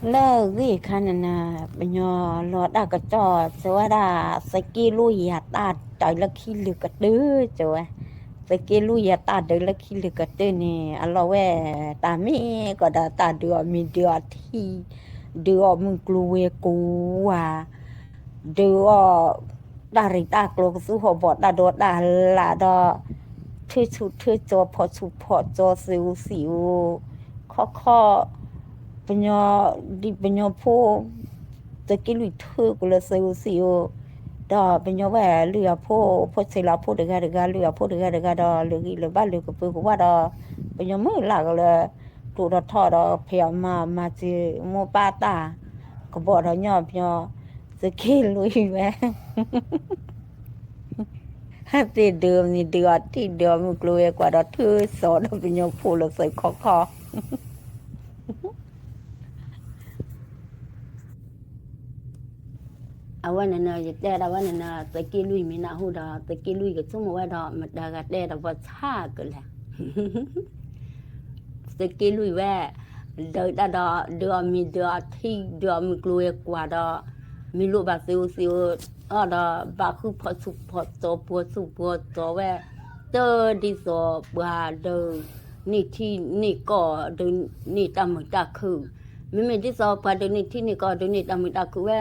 လၢဂ့ၢ်ခါန့ၣ်နၤ, ပညီလီၤတၢ်ကစီၣ်စၢၤဝဲဒၣ်, သုးက့လွံၢ်ယၤတၢ်ဒုးလၢခံလုာ်ကတၢၢ်စၢၤဝဲ, သုးက့လွံၢ်ယၤတၢ်ဒုးလၢခံလုာ်ကတၢၢ်န့ၣ် အလီၢ်ဝဲ တၢ်မ့ၢ်ကီးဒီးတၢ်ဒုးအီၣ်မ့ၤဒုးအီထံ, ဒုးအီၣ်မုၢ်ကျိၤဝဲၤကွာ် ဒုးအီၣ် တၢ်ရ့ၣ်တၢ်ကျိၤကသူဟီၣ်ဘီၣ်တၢ်ဒိးတၢ်လၣ်ဒီး ထၢဆူၣ်ထၢကၠီၤဖီၣ်ဆူၣ်ဖီၣ်ကၠီၤသုးဧိၤသံၣ်ဧိၤ, ခီခီ ပညီ ဒ်ပညီဖိ သုးက့လွံၢ်ထၢကလၢသုးဧိၤသံၣ်ဧိၤ, ဒီးပညီဝဲလုၢ်အဖိ ဖိဆံးလီၤဖိတဂၤတဂၤ လုၢ်အဖိတဂၤတဂၤဒီး လုၢ်ဂံၢ်လုၢ်ဘါလုၢ်ကပၢၤကဝါဒီး ပညီမုၢ်လၢ်ကလၢ ကျိးဒီးထီၣ်ဒီး ဖံးအီၣ်မၤအီၣ်မၤစၢၤ မိၢ်ပၢ်တၢ် ကဘီၣ်ဒီးညီပညီ သုးက့လွံၢ်ဝဲ သ့ၣ်ဒုးအီၣ်မ့ၤဒုးအီထံဒုးအီၣ်မုၢ်ကျိၤဝဲၤကွာ်ဒီးထၢစီၤဒီးပညီဖိလၢသုးခီခီ အဝဲန့ၣ်နၤ ယတဲဒၣ်ဝဲန့ၣ်နၤ သုးက့လွံၢ်မ့ၢ်နၢ်ဟူဒီး သုးက့လွံၢ်ကဆိကမိၣ်ဝဲဒီး မတၤဂၤတဲဒီးပှၤဆါကလဲၣ် သုးက့လွံၢ်ဝဲ ဒုးတၢ်ဒီး ဒုးအီၣ်မ့ၤဒုးအီၣ်ထံ ဒုးအီၣ်မုၢ်ကျိၤဝဲၤကွာ်ဒီး မ့ၢ်လိၣ်ဘၣ်သုးဧိၤသံၣ်ဧိၤ အီၤဒီး ဘၣ်ဃုဖီၣ်ဆူၣ်ဖီၣ်စီၤ ပှီၤဆူၣ်ပှီၤစီၤဝဲ တၢ်ဒ်သိးပှၤဒုး န့ၢ်ထံန့ၢ်ကီၢ် ဒုးန့ၢ်တၢ်မုာ်တၢ်ခုၣ်, မ့မ့ၢ်ဒ်သိးပှၤဒုးန့ၢ်ထံန့ၢ်ကီၢ် ဒုးန့ၢ်တၢ်မုာ်တၢ်ခုၣ်ဝဲ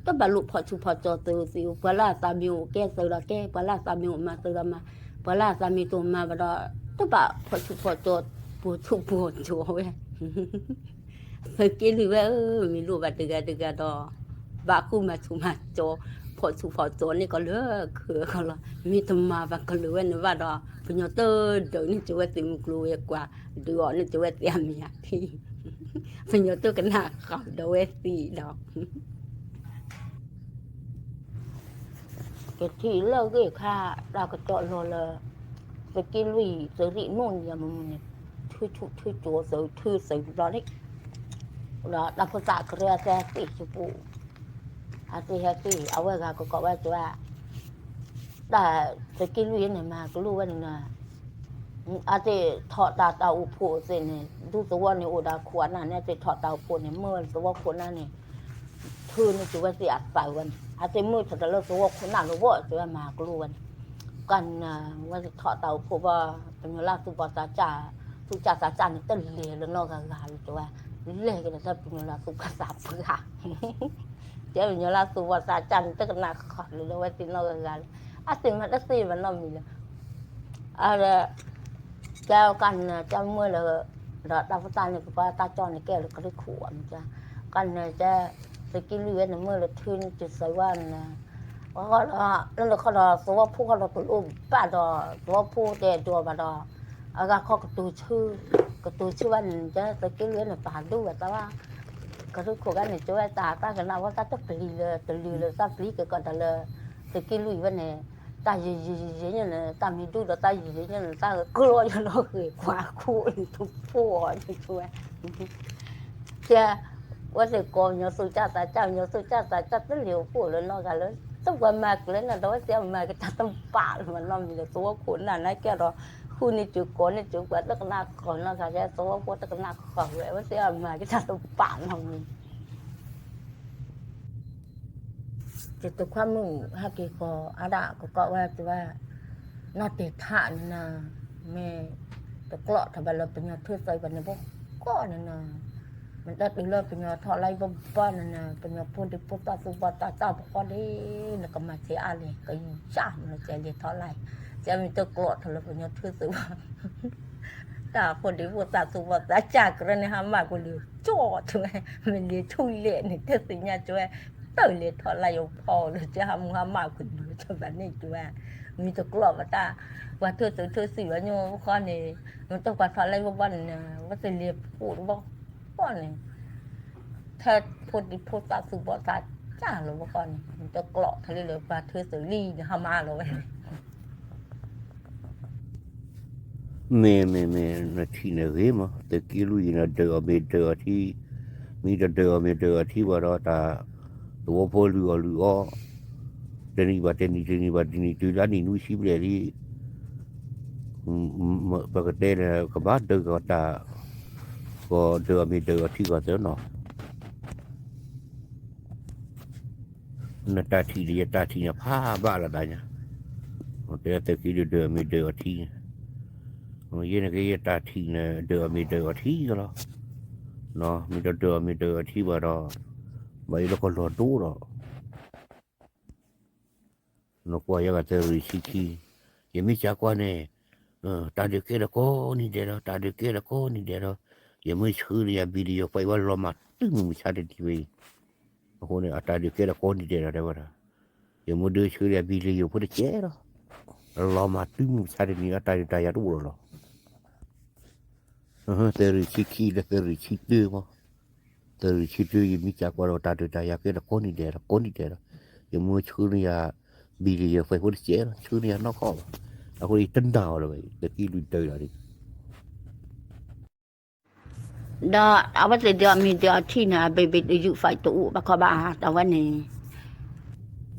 တဘၣ်လိၣ်ဖီၣ်ဆူၣ်ဖီၣ်စီၤသုးဧိၤသံၣ်ဧိၤ ပှၤလၢအသးမ့ၢ်အိၣ်ကဲသုးဒီးကဲ ပှၤလၢအသးမ့ၢ်အိၣ်မၤသုးဒီးမၤ, ပှၤလၢအသးမ့ၢ်တအိၣ်မၤဘၣ်ဒီး တဘၣ်ဖီၣ်ဆူၣ်ဖီၣ်စီၤ ပှီၤဆူၣ်ပှီၤစီၤဝဲ သုးက့လွံၢ်ဝဲဧၢ မ့ၢ်လိၣ်ဘၣ်တဂၤတဂၤဒီး ဘၣ်ဃုမၤဆူၣ်မၤစီၤ ဖီၣ်ဆူၣ်ဖီၣ်စီၤန့ၢ်ကီၢ်လၢခုၣ်ကီၢ်လီၤ မ့ၢ်တမၤဘၣ်ကလုာ်ဝဲန့ၣ်ဘၣ်ဒီး ပညီတဒုးန့ၢ်က့ၤဝဲသုးမုၢ်ကျိၤဝဲၤကွာ် ဒုးအီၣ်န့ၢ်က့ၤဝဲသ့ၣ်အမံၤအထံ ပညီတကနၣ်ဃီဒီးဝဲသံဒီး ကထံၣ်လၢဂ့ၢ်ခါ တၢ်ကစီၣ်လီၤလၢ သုးက့လွံၢ် သုးရ့ၣ်နိၣ်န့ၣ် မုၢ်မုၢ်န့ၣ် ထၢဆူၣ်ထၢကၠီၤသုး ထၢသုးတဘျီန့ၣ် ဒီးတၢ်ဖိသၣ်ကရၢအသဲသ့ၣ်ဆူပူၤ အသ့ၣ်ဟဲသ့ၣ် အဝဲဂၤကကိးဝဲကဝဲ တၢ်သုးက့လွံၢ်န့ၣ် မၤကလိဝဲန့ၣ် အသ့ၣ်ထီၣ်တၢ်တၢ်အိၣ်ဖှိၣ်သ့ၣ်န့ၣ် ဒူသဝီန့ၣ်အိၣ်ဒီးခိၣ်အနၢ်န့ၣ် အသ့ၣ်ထီၣ်တၢ်အိၣ်ဖှိၣ်န့ၣ် မ့ၢ်ဝဲသဝီခိၣ်နၢ်န့ၣ် ထၢန့ၢ်က့ၤဝဲသ့ၣ်အသးဝဲန့ၣ် အသ့ၣ်မုၢ်ထီၣ်တၢ်လၢသဝီခိၣ်နၢ်လီၤဝဲ ကဝဲမၤကလိဝဲန့ၣ် ကန့ၣ် ဝဲသ့ၣ်ထီၣ်တၢ်အိၣ်ဖှိၣ်ဘၣ် ပညီလၢသူၣ်ဘီၣ်သးစၢ် သူၣ်စၢ်သးစၢ်န့ၣ် တလဲၤလၢနီတဂၤဂၤလၢၤဝဲ လဲၤကဒီးတၢ်ပညီလၢသူၣ်ဘီၣ်သးပှၢ် ကဲပညီလၢသူၣ်ဘီၣ်သးစၢ်န့ၣ် တကနၣ်ဃီလၢၤလၢဝဲသ့ၣ်နီတဂၤဂၤလၢၤ အသ့ၣ်မၤတသ့ဘၣ်နီတမံၤလၢၤ အ ကဲကန့ၣ် ကဲမုၢ်လၢ ဒီးတၢ်ဖိသၣ်န့ၣ် ကပှၤတၢ်ကၠီန့ၣ် ကဲလၢကရၢခိၣ်အမ့ၢ် ကန့ၣ် ကဲ သုးက့လွံၢ်ဝဲန့ၣ် မုၢ်လၢထၢန့ၢ်က့ၤသုးဝဲန့ၣ် လၢနခီဒီး သဝီဖိခီဒီးကလိဘၣ်ဒီး သဝီဖိတဲဒိးဘၣ်ဒီး အဂၤခီကတိၤဆၢ ကတိၤဆၢဘၣ်န့ၣ် ကဲသုးက့လွံၢ်န့ၣ် ပာ်ဒိၣ်ဝဲသးဘၣ် ကရၢခိၣ်ကန့ၣ် ကဲဝဲတၢ်တၢ်ကနၣ်ဝဲတၢ်တပျံၤလၢ တလုၢ်လၢတၢ်ပျံၤကကီးတၢ်လၢ သုးက့လွံၢ်ဝဲန့ၣ် တၢ်ယံာ်ယံာ်ယံာ်ယံာ်ညါန့ၣ် တၢ်မံၤဒူၣ်ဒီးတၢ်ယံာ်ယံာ်ညါန့ၣ် တၢ်ကျီယလီၤဃ့ၢ်ကွၢ်ခိၣ်န့ၣ် တဖိအီၤန့ၣ် ကဲဝဲ ကဲ ဝဲသ့ၣ်ကိးညီသူၣ်စၢ်သးစၢ် ညီသူၣ်စၢ်သးစၢ် တလ့ၤအိၣ်ဖှိၣ်လၢနီတဂၤလၢ တပှၤမၤကျဲန့ၣ်ဒီး ဝဲသ့ၣ်အမၤကတၢ်တဘၣ်လၢၤမနီတမံၤလၢၤ သဝီခိၣ်နၢ်န့ၣ်ကဲဒီး ဃုန့ၢ်စၢၤကိးန့ၢ်စၢၤ ပှၤတကနၣ်ဃီနီတဂၤ သဝီဖိတကနၣ်ဃီဝဲ ဝဲသ့ၣ်အမၤကတၢ်တဘၣ်နီတမံၤ တတခွါမုၣ်ဟဲက့ၤဃီၤအါဒၣ်ကကိးဝဲကဝဲ နီၢ်တဲာ်ထးန့ၣ်နၤ မ့ၢ်တကျီၢ်ထီၣ်ဘၣ်လၢပညီထၢသးဘၣ်န့ၣ်ဘၣ်ကီၢ်န့ၣ်နၤ မ့ၢ်တၢ်တုၤလၢပညီထီၣ်လါဘၣ်ဘၣ်န့ၣ်နၤ ပညီဖိဒံဖိသၣ်သူၣ်ဘီၣ်သးစၢ်ဘၣ်ကီၢ်ဒ် နကမၤဆံးအါလဲၣ် ကယၢ်မ့ၢ်ကဲလဲၤထီၣ်လါ ကဲမ့ၢ်တကျီၢ်ထီၣ်လၢပညီထၢသးဘၣ် တၢ်ဖိဒံဖိသၣ်သူၣ်ဘီၣ်သးစၢ်ကရၢန့ၣ် ဟါမၢ်ကွံာ်လံ ကၠီၣ်ကၠီၣ် မ့ၢ်လံဆူလဲၣ်န့ၣ် တသ့ၣ်ညါကၠီၣ် တၢ်လဲၤထီၣ်လါယိၤဖီလၢကၠီၣ် ဟါမၢ်ကွံာ်လံ ကၠီၣ်ဘၣ်န့ၣ်ကၠီၣ် မ့ၢ်တကျီၢ်ဘၣ်တၢ် ပှၤထၢသုးထၢသံဝဲညိၣ်ဃီန့ၣ် မ့ၢ်တပှၤထီၣ်လါယိၤဘၣ်န့ၣ် ဝဲသ့ၣ်လဲၤဖှိၣ်တဘၣ်ဃီန့ၣ် ထဲဖိဒံဖိသၣ်သူၣ်ဘီၣ်သးစၢ်လီၤဘၣ်ဃီန့ၣ် မ့ၢ်တကျီၢ်ထီၣ်လံလၢပှၤထၢသုးလံန့ၣ် ဟါမၢ်လီၤဝဲန့ၣ် မ့ၢ်မ့ၢ်မ့ၢ် နထံၣ်န့ၣ်ဂ့ၤမး သုးက့လွံၢ်အံၤန့ၣ် ဒုးအီၣ်မ့ၤဒုးအီထံ မ့ၢ်တဒုးအီၣ်မ့ၤဒုးအီထံဘၣ်ဒီးတၢ် သဝီဖိလုၢ်အီၣ်လုၢ်အီ တနံၤဘၣ်တနံၤ တနံၤဘၣ်တနံၤ တုၤလၢနံၣ်နွံဆံဘျဲၣ်လံ ပကတဲန့ၣ် ကဘၣ်ဒုးကီးတၢ် ကီးဒုးအီၣ်မ့ၤဒုးအီထံကီၢ်သ့နီၤ နတၢ်ထံၣ်ဒီးယတၢ်ထံၣ်န့ၣ် ဖးဘၣ်လိာ်သးညါ, တဲသုးက့လွံၢ်ဒုးအမ့ၢ်ဒုးအီထံ, ယဲန့ၣ်က့ယတၢ်ထံၣ်န့ၣ် ဒုးအမ့ၢ်ဒုးအီထံကလီၤ, မ့ၢ်ဒီးဒုးအမ့ၢ်ဒုးအီထံဘၣ်ဒီး, ဘၣ်အံၤလၢကလီၤဒိဒီး နကွၢ်ယဲဂၤသုးရ့ၣ်ဆံခံ, ယမ့ၢ်စံးကွၢ်န့ၣ်, တၢ်ဒုးကဲထီၣ်ကိးနံၤဒဲးဒီး တၢ်ဒုးကဲထီၣ်ကိးနံၤဒဲးဒီး, ယမ့ၢ်ဆှၢန့ၢ်ယၤ video ဖဲအံၤဝဲလီၤမၢ်တုၤမုၢ်မဆါတနံၤဝဲအံၤ, အဃိန့ၣ် အတၢ်ဒုးကဲထီၣ်ကိးနံၤဒဲးဒီး တဲဝဲဒၣ်, ယမ့ၢ်ဒုးဆှၢန့ၢ်ယၤ video ဖိတကဲလီၤ, လီၤမၢ်တုၤမုၢ်မဆါတနံၤ အတၢ်ဒုးတၢ်ယၤတအိၣ်လီၤလီၤ သုးရ့ၣ်ဆံခံဒီးသုးရ့ၣ်ဆံတၢမး, သုးရ့ၣ်ဆံတၢ ယမ့ၢ်စံးကွၢ်ဒီး တၢ်ဒုးတၢ်ယၤကဲထီၣ်ကိးနံၤဒဲးဒီး ကိးနံၤဒဲးဒီး, ယမ့ၢ်ဆှၢန့ၢ်ယၤ video ဖဲဖိတကဲလီၤ ဆှၢန့ၢ်ယၤနီၢ်ကီၢ်ဘၣ်, အဃိယတနာ်အီၤလၢၤဘၣ် သုးက့လွံၢ်ဒုးလီၤ ဒီးအဝဲသ့ၣ်ဒုးအီၣ်မ့ၤဒုးအီထံန့ၣ် အဘ့ၣ်ဘ့ၣ်တယူး fight တအိၣ်ဘၣ်ခီဘၣ် တၢ်ဝဲန့ၣ်,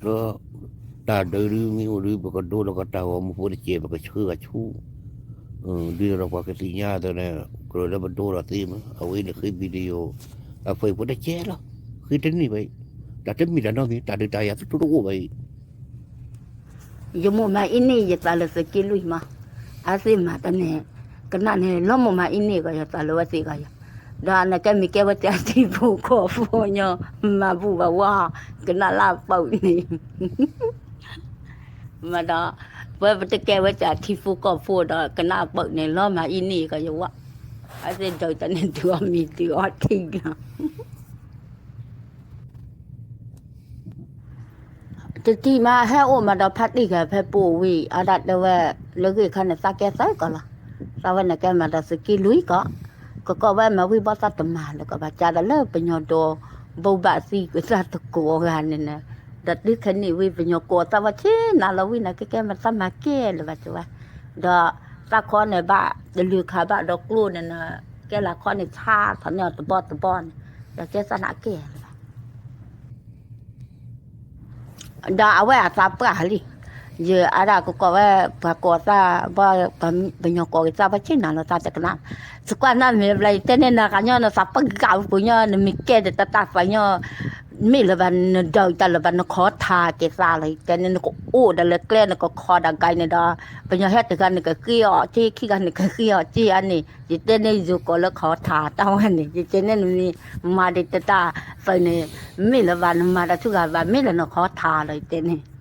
ဒီးတၢ်ဒုးဒုးမ့ၢ်အိၣ်ဒုး ပကဒိလီၤကတၢ်ဂီၤမူဖိတစဲး ပကဆှၢဂၤဆူ, ဒ်သိးဒီးပှၤကသ့ၣ်ညါအသိးန့ၣ် ကြၢးလၢပဒိဒီးသ့မး အဝဲန့ၣ်ဃ့ video အ fight ဖိတစဲးလီၤ, ဃ့တန့ၢ်ဘၣ်အံၤ, တၢ်တမ့ၢ်တၢ်နီတမံၤ တၢ်ဒုးတၢ်ယၤတအိၣ်ဘၣ်အံၤ ယမိၢ်မၤအံၤန့ၣ် ယသးလၢသုးက့လွံၢ်မး, အဝဲသ့ၣ်မၤတၢ်န့ၣ်, ကနၣ်န့ၣ် လီၤမိၢ်မၤအံၤန့ၣ်ကီး ယသးလၢဝဲသ့ၣ်ကီးယၤ, ဒီးနကဲမ့ၢ်ကဲဝဲသ့ၣ်အထံဖိကီၢ်ဖိညီ, မၤဘူၣ်ဘၣ်ဝါ, ကနၣ်လၢအပူၤန့ၣ်, မၤဒီး, ပဝဲပတကဲဝဲသ့ၣ်အထံဖိကီၢ်ဖိဒီး ကနၣ်အပူၤန့ၣ် လီၤမၤအံၤန့ၣ်ကီးယဝဲ, အဝဲသ့ၣ်ဒုးတၢ်န့ၣ်ဒုးအီၣ်မ့ၤဒုးအီထံလီၤ တထံၣ်မး ဟဲအိၣ်မးဒီးဖါတံၢ်ဂၤဖဲပူၤဝံၤ အဒၣ်တဲဝဲ, လၢဂ့ၢ်ခါန့ၣ် သးကဲသၢကီးလီၤ, သးဝဲန့ၣ်ကဲမးဒီးသုးက့လွံၢ်ကီး, ကကိးဝဲမၤဝံၤဘီသးတမၤလၢၤကီးဘၣ် ကဒီးလၢပညီဒီး, ဘိးဘၣ်သံကသးသကိးဂၤန့ၣ်န့ၣ်, ဒီးတုၤခဲနံၣ်ဝံၤ ပညီကိးသးဝဲဆ့နၤလီၤဝံၤန့ၣ် ကကဲမးသးမၤကဲလၢၤဘၣ်တဲဝဲ, ဒီးသးခီန့ၣ်ဘၣ်တလုၢ်ခးဘၣ်ဒီးကျိန့ၣ်န့ၣ်, ကဲလၢခီန့ၣ်ဆါထီၣ်န့ၢ်အီၤတဘီတဘီန့ၣ်, ဒီးကဲသးနးကဲလၢၤဘၣ် ဒီးအဝဲအသးပှၢ်လံ, ယအါဒၣ်ကကိးဝဲ, ပှၤကိးသး, ပှၤပညီကိးက့ၤသးပှၤဆ့ၣ်နီၤလီၤသးတကနၣ်, စကွၢ်နၢ်မ့ၢ်ဘျီ ယတဲန့ၢ်နၤကညီနသးပှၢ်ဂာ်ပူၤညီ နမ့ၢ်ကဲဒီးတၢ်သးညီ, မ့ၢ်လၢၤဘၣ် နဒုးတၢ်လၢၤဘၣ် နခီထါက့ၤသးလီၤ ယတဲန့ၢ် နကအိၣ်ဒီးလၢကျဲနကခီဒီးဂၤန့ၣ်ဒီး, ပညီဟဲတဂၤနကဃ့အီၤစ့ ခံဂၤနကဃ့အီၤစ့အါန့ၣ် ယတဲန့ၢ်ယိၤကိးလၢခီထါ တၢ်ဝဲန့ၣ် ယတဲန့ၢ်နမ့ၢ်မၤဒံးတၢ်သးန့ၣ်, မ့ၢ်လၢၤဘၣ် နမၤတၢ်ဆူဂၤဘၣ် မ့ၢ်လၢနခီထါလီၤ ယတဲန့ၢ်